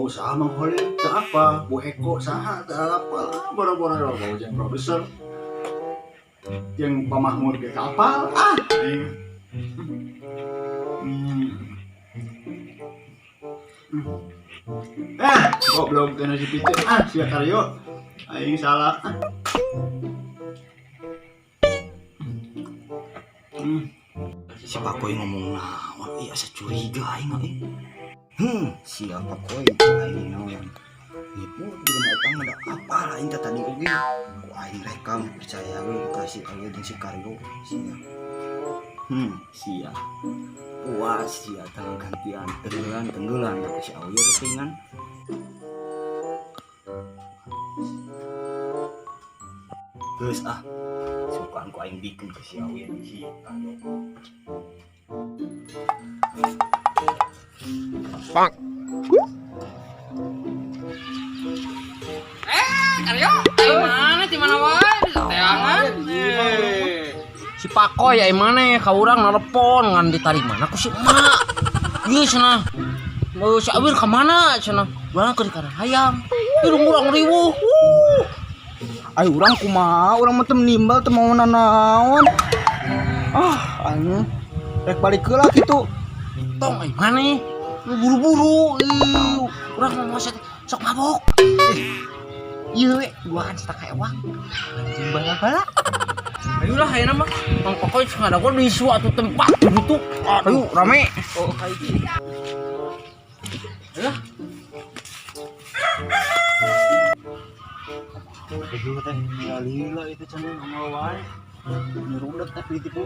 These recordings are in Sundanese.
Saha Mang Holil teu apa, Bu Eko saha teu apal. Ah, boro-boro bau jeung produser. Jeung Pak Mahmud ge teu apal. Ah, aing. Hmm. Ah, goblok teh nasi pite. Ah, sia Karyo. Aing salah. Ah. Hmm. Si Pakoy ngomong naon, iya asa curiga aing euy. Siapa koy aing naon. Nipu di mah eta mah da apal aing teh tadi oge. Ku aing rekam percaya we kasih aing jeung si Karyo sia. Sia. Puas sia tanggal gantian tenggelan tenggelan tapi si Awir tingan. Geus ah. Sukaan ku aing bikin ke si Awir si Karyo. Bang. Karyo, ai mana di mana wae di teangan. Si Pakoy ai mana ka urang nelpon ngan ditarik mana ku si emak. Ieu cenah. Mau si Awir ka mana cenah? Urang keur di kandang hayam. Ieu urang riweuh. Ai urang kumaha, urang mah teu nimbal teu mau nanaon. Ah, anu rek balik heula kitu. Tong ai mana? Buru-buru. Ih, urang mau masak sok mabok. Ieu we duaan sataka ewang. Anjing bala-bala. Ayolah ayeuna mah Mang Pakoy ngadago di suatu tempat gitu. Ayo rame. Oh, kayak gitu. Ayolah. Dulu teh lila itu cenah ngomong wae. Nyerudet teh ditipu.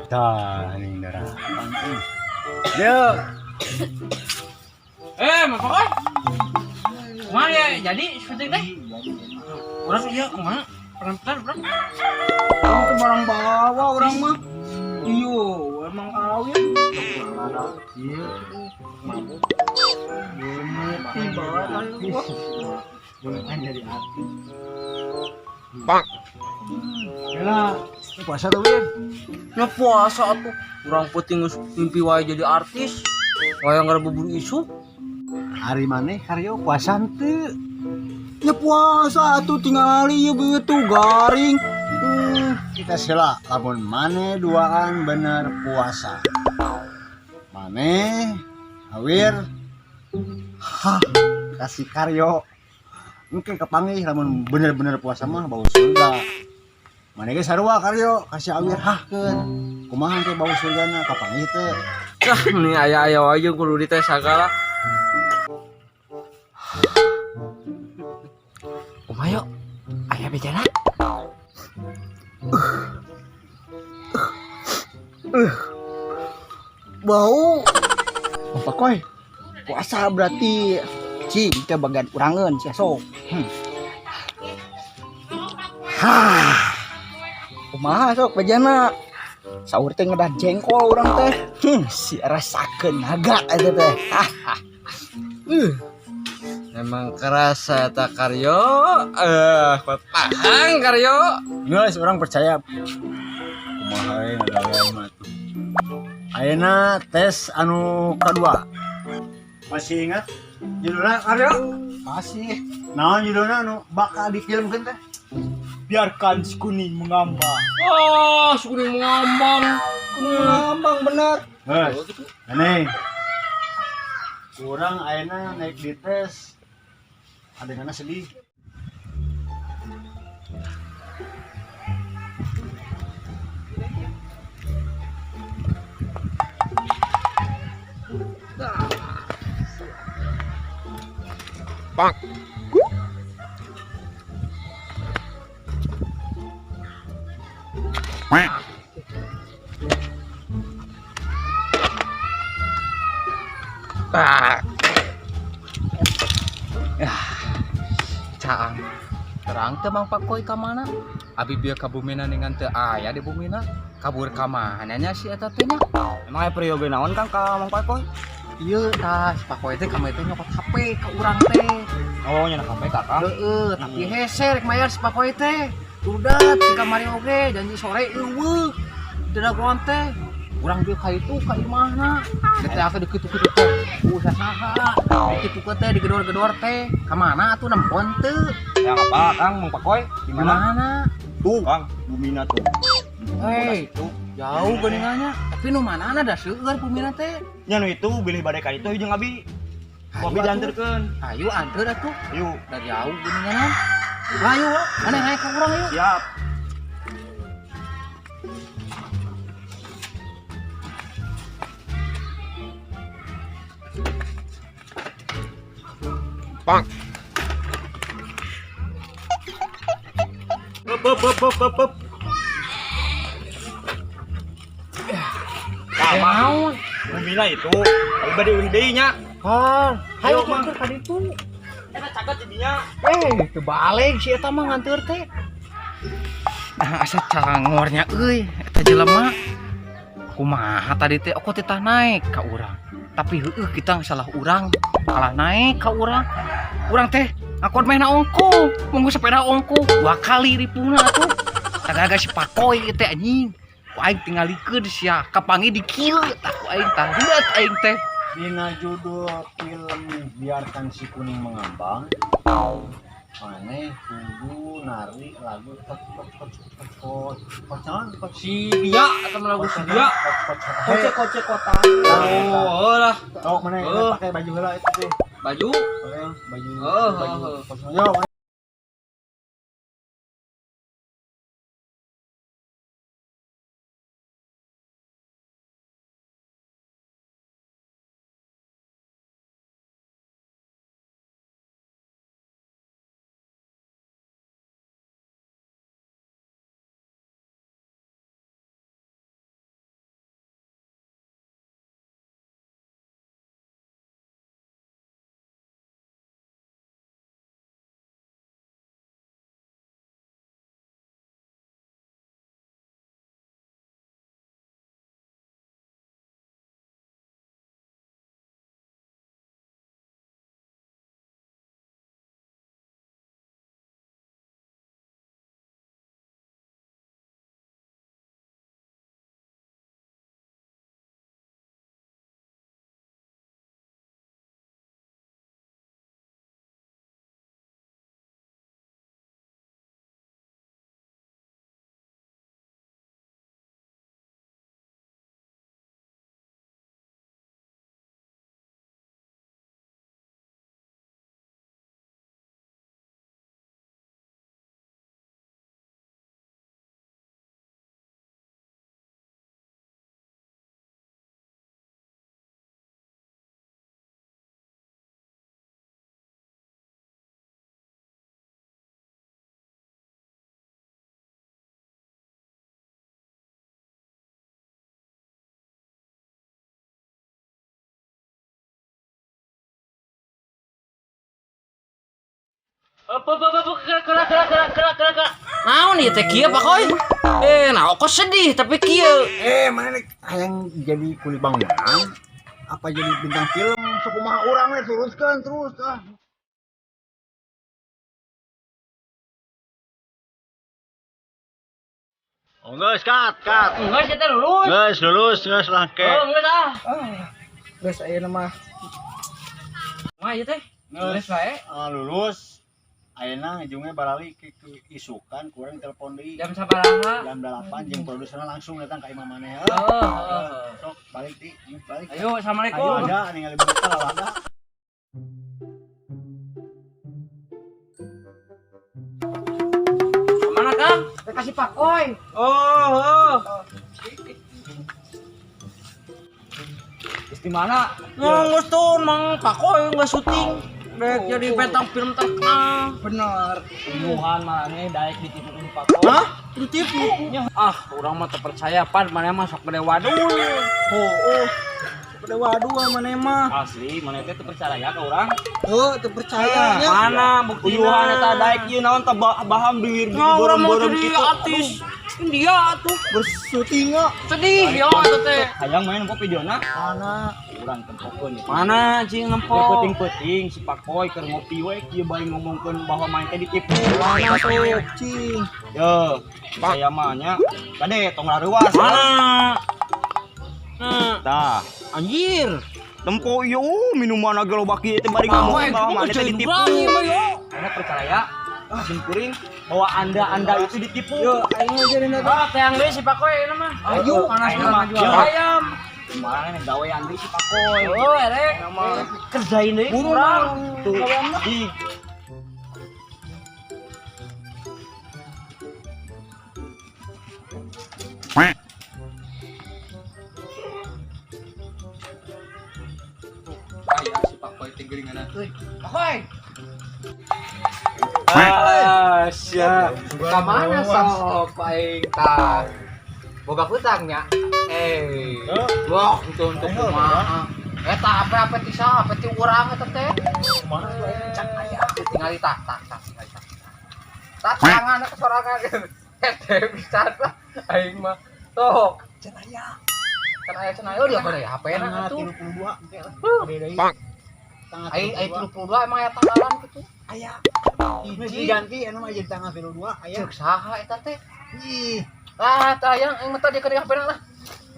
Tah, ini darah. Yo. Mang Pakoy. Kumaha ya? Jadi syuting teh? Urang ieu kumaha? Pelan-pelan, urang. Aku barang bawa urang mah. Iyo, emang awin. Iya, mabuk. Tiba Bukan jadi artis. Bang. Yalah, puasa tuh, Win. Nya puasa atuh. Urang peuting geus mimpi wae jadi artis. Wayang gara bubur isu. Hari maneh Karyo puasa henteu? Ya puasa atuh tingali ieu beutu garing. Kita sela lamun maneh duaan bener puasa. Maneh Awir hah kasih Karyo. Mungkin kepanggih lamun bener-bener puasa mah bau surga. Maneh ge sarua Karyo kasih Awir hahkeun. Kumaha teh bau surgana kapanggih teh? Ah, ini aya-aya wae jeung kudu dites sagala. Kumaha yo? Aya bejana? Bau. Apa koy? Puasa berarti cing teh bagian urangeun sia sok. Hah. Kumaha sok bejana? Sahur teh ngedah jengkol urang teh. Si rasakeun naga eta teh. Hah. Emang kerasa tak Karyo? Pahang Karyo. Geus urang percaya. Kumaha we ngagawe mah tuh. Ayeuna tes anu kadua. Masih ingat judulna Karyo? Masih. Naon judulna anu bakal difilmkeun teh? Biarkan si kuning mengambang. Oh, si kuning mengambang. Kuning mengambang bener. Geus. Ini. Kurang ayeuna naik di tes. Adeganna sedih. Bang. Ah. Caang. Terang teh Mang Pakoy ka mana? Abi bieu ka bumina dengan teu aya di bumina. Kabur ka mana nya si eta teh nya? Emang aya perioge naon Kang ka Mang Pakoy? Ieu tah si Pakoy teh kamari teh nyokot HP ka urang teh. Oh, nyenak HP ka Kang. Heeh, tapi hese rek mayar si Pakoy teh. Udah di kamari oge janji sore eueuh. Teu dagoan teh. Urang ge ka itu ka imahna. Teh atuh dikitu-kitu teh. Ku saha? Dikitu teh digedor-gedor teh. Ka mana atuh nempon teu? Yang apa, Kang? Mang Pakoy? Di mana? Tuh, Kang, bumina tuh. Hei, jauh geuningannya. Tapi nu manana da seueur bumina teh. Nya nu itu bilih bade ka itu jeung abi. Ku abi dianterkeun. Ayo anteur atuh. Ayo. Da jauh geuningan. Ayo, mana naik ka urang ayo. Siap. Bang. Bep bep bep bep bep. Naon? Bumina itu, abi bade eueuh deui nya. Kan, Ayo, hayo Mang. nganteur ka ditu. Eta caket jadinya. Teu balik si eta mah nganteur teh. Nah, asa cangornya euy, eta jelema. Kumaha tadi teh aku titah naik ka urang. Tapi heueuh kita salah urang, kalah naik ka urang. Urang teh ngakon mehna ongko, munggu sepeda ongko, dua kali ripuna atuh. Tagaga si Pakoy teh anjing. Ku aing tingalikeun sia, kapangi di kieu tah ku aing tah liat aing teh. Dina judul film Biarkan Si Kuning Mengambang, maneh kudu nari lagu kot kot kot kot kot kot kot Si dia atau lagu si dia. Koce koce kota. Oh, lah. Oh, maneh pakai baju heula itu tuh. Baju? Pakai baju baju. Yo. Naon ieu teh kieu Pakoy? Nah kok sedih tapi kieu. Mana nih hayang jadi kuli bangunan apa jadi bintang film sakumaha urang we teruskan terus ah. Oh, geus cut cut. Geus eta lulus. Geus lulus geus lah ke. Oh, geus ah. Geus ayeuna mah. Mah ieu teh. Lulus wae. Lulus. Ayeuna ngejungnya barali ke isukan kurang telepon deui. Jam sabaraha? Jam 8 jeung produserna langsung datang ka imah maneh. Oh. Sok balik di, balik. Ayo, assalamualaikum. Ayo ada ningali buka lalaga. Kemana, Kang? Kasih Pakoy. Oh. Terus di mana? Ngus tuh Mang Pakoy nggak syuting. Dek jadi bintang film terkenal. Bener. Uyuhan maneh daek ditipu ku Pakoy. Hah? Ditipu? Ah, urang mah teu percaya pan maneh mah sok gede wadul. Oh. Gede wadul maneh mah. Asli maneh teh teu percaya ka urang. Heuh, teu percaya nya. Mana buktina? Uyuhan eta daek ieu naon teh baham bibir Nah, urang mau beureum jadi kitu. artis India atuh. Bersyuting Sedih ya atuh teh. Hayang main nempo videona. Mana? Urang tempokeun ieu. Mana cing nempo? Peuting-peuting si Pakoy keur ngopi we kieu bari ngomongkeun bahwa main teh ditipu. Mana tuh, cing? Yo, saya mah nya kade tong rareuwas. Mana? Nah, Tah, anjir. Tempo ieu minuman agak loba kieu teh bari ngomong bahwa maneh teh ditipu. Anda percaya? Sim kuring bahwa anda itu ditipu. Yo, aing mah jadi nata. Ah, teh yang deui si Pakoy ini mah. Ayo, panas ayo mah. jual ayam. Kemarin gawean deui si Pakoy. Oh, erek. Kerjain deui kurang. Tuh, di Aya si Pakoy teh geuningan euy. Pakoy. Ah, sia. Ka mana sok aing tah? Boga hutangnya. Eh. Wah, untuk kumaha. Eta apa-apa ti saha, apa ti urang eta teh? Kumaha tuh aing can aya. Tingali tah, tah, tah, tingali tah. Tah tangan ke sorangan. Hete bisa lah aing mah. Tok, Can aya. can aya cenah euy dia pada HP na atuh. 32 engke lah. Beda deui. Bang. Tanggal Aing aing 32. 32 emang aya tanggalan kitu. Aya. Geus Hiji. diganti anu mah jadi tanggal 32 aya. Ceuk saha eta teh? Ih, Ah, tah hayang aing mah tadi ka HP na lah.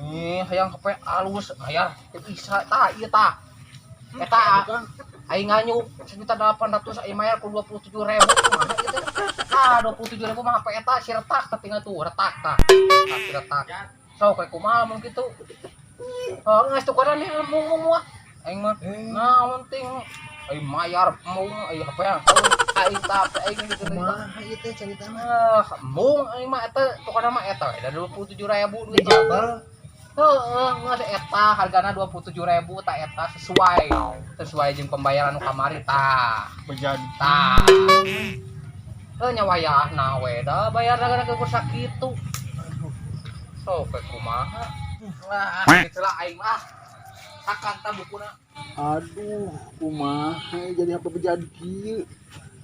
Ih, hayang HP alus, bayar teu bisa tah ieu tah. Eta aing nganyuk 1.800.000 aing mayar ku 27.000 kumaha ieu teh. Ah, 27.000 mah HP eta si retak teh tinggal tuh retak tah. Tah si retak. Sok kayak kumaha mun kitu. Oh, geus tukaran nih mung mah. Aing mah naon ting aing mayar mung aing HP yang aing tah HP aing gitu. kumaha ieu teh caritana? Ah, mung aing mah eta pokona mah eta we da 27.000 duit. Dijabal. Heeh, geus eta hargana 27.000 tah eta sesuai. Sesuai jeung pembayaran nu kamari tah. Bejadi. Tah. Heuh nya wayahna we da bayar gara keur sakitu. Sok we kumaha. Wah, kitu lah aing mah. Sakan tah bukuna. Aduh, kumaha jadi HP bejadi kieu.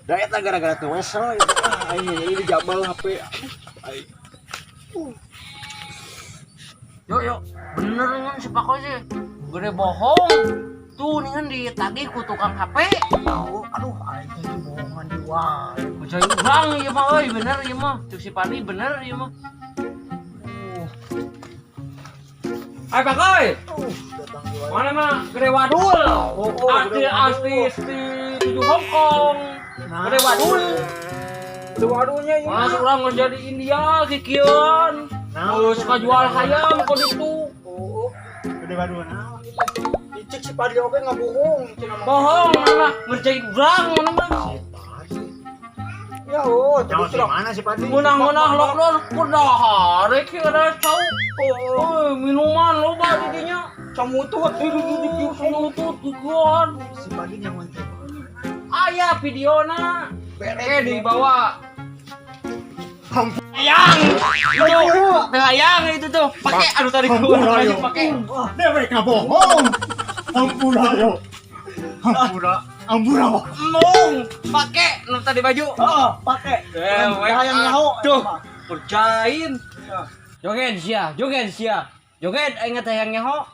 Da eta gara-gara teu wesel itu ah aing jadi dijabal HP. Aing. Yo yo, bener ngan si Pakoy sih. Gede bohong. Tuh ningan ditagih ku tukang HP. Oh, aduh aing teh bohongan di wae. Percaya urang ieu mah euy, bener ieu mah. Cuk si Padi bener ieu mah. Hai Pakoy. Datang di wae. Mana mah gede wadul. Oh, oh, Asli gede wadul. asli di tujuh Hong Kong. Gede wadul. Gede wadulnya ieu. Mas urang menjadi India kikian. Nah, Oh, suka jual hayam kok itu. Oh, Gede wadul naon ieu teh? dicek si Padli oge ngabohong cenah mah. Bohong mana mah ngerjain urang mana mah. Ya oh, Nyawa terus di mana si Padi? Menang-menang lockdown kudaha rek ada cau. Oh, minuman loba di dinya. Camutut. Camutut giguan. Si Padi nyawa teh. Aya videona. Eh dibawa. Hayang. Itu hayang itu tuh. Pakai aduh tadi gua ayo. pakai. Dia mereka bohong. Ampura yo. Ampura. Ampura. Mung, pakai nu tadi baju. Heeh, pakai. Hayang nyaho. Tuh, kerjain. Joget sia, joget sia. Joget aing teh hayang nyaho.